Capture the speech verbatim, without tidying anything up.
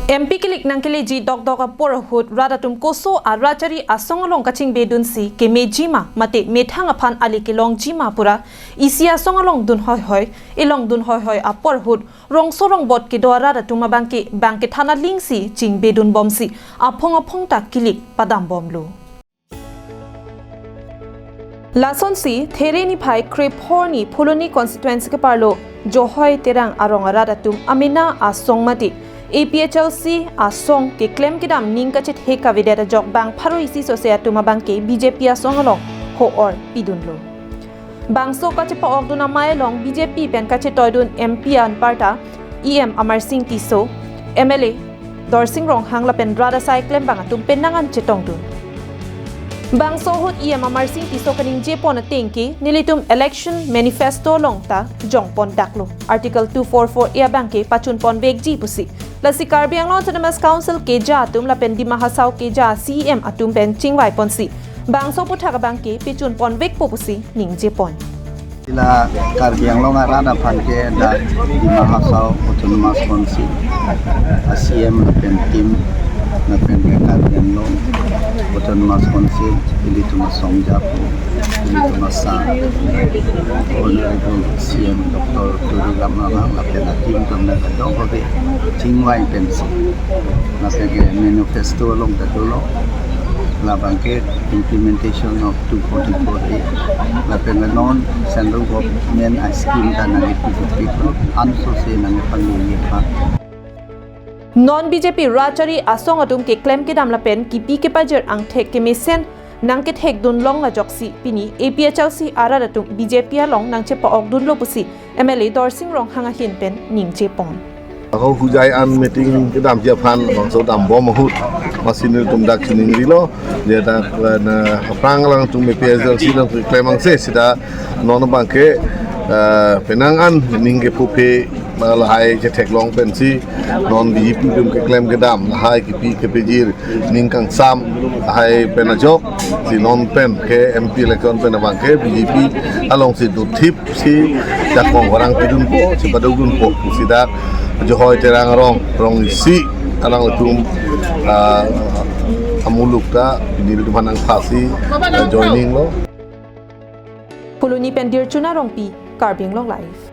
M P kilik nangkeleji dokdok apor ahut rat atum koso a-Rajchari asong along kachingbedunsi kemejima mate methang aphan ale kelongjima pura isi asong along dunhoihoi, elong dunhoihoi apor ahut rongso rongbot kedo arat atum abangke bang kethan alingsi chingbedunbomsi aphong aphong ta kilik padambomlo. Lasonsi There niphai krephor arni Phuloni constituency keparlo Johoi Terang arong arat atum amena asong mate A P H L C asong keklem kedam ning kachethek kavedet ajok bang pharo isi sose atum abangke B J P asong along ho-or pidunlo. Bangso kachepa-okdun amei along B J P pen kachetoidun M P anparta E M Amarsing Tisso, M L A Dorsing Ronghang lapen rat asai klembang atum pen nang-an chetongdun. Bangso ahut E M Amarsing Tisso kaningjepon atengke nelitum election manifesto along ta jongpon daklo. Article two four four A abangke pachunpon vekji pusi. Lasi Karbi Anglong Autonomous Council keja atum lapen Dima Hasao keja C E M atum pen chingvaiponsi bangso aputhak abangke pachunpon vekpo pusi ningjepon. Sila Karbi Anglong arat aphan ke dak Dima Hasao Autonomous Council a C M lapen team lapen ke Karbi Anglong Autonomous Council ilitum asong japo, ilitum asa Honorable C M Doctor Tuliram Ronghang lapen a team atum na kadokave chingvai pensi lapen ke manifesto along ta dolo, labangke implementation of two forty-four A, lapen non central government a scheme ta nangkepipiklo, ansose nangkepangni aphan. Non B J P Rajchari asong atum keklem kedam lapen kipi kepajir angthek kemesen nangkethekdun long ajoksi pini A P H L C arat atum B J P along nangchepa-okdunlo pusi M L A Dorsing Ronghang ahin pen ningjepon. Ako hujai an meeting kedamji aphan bangso dambom ahut masi nelitum dak chiningrilo, je dak, eh, na aphrang alangtum A P H L C along keklem angse sida non abangke, eh, penang an ning kephuphe, eh, lahai chetheklong pensi non B J P atum keklem kedam lahai kipi kepajir ning kangsam lahai pen ajok si non pen ke M P election pen abangke B J P alongsi dothipsi jakong orang pidunpo, si padokdunpo, si dak Johoi Terang arong, rong isi alangtum, ah, amuluk ta pini ilitum aphan nangphasi, ah, joining lo. Phuloni pen Dirchuna Rongpi, Karbi Anglong Live.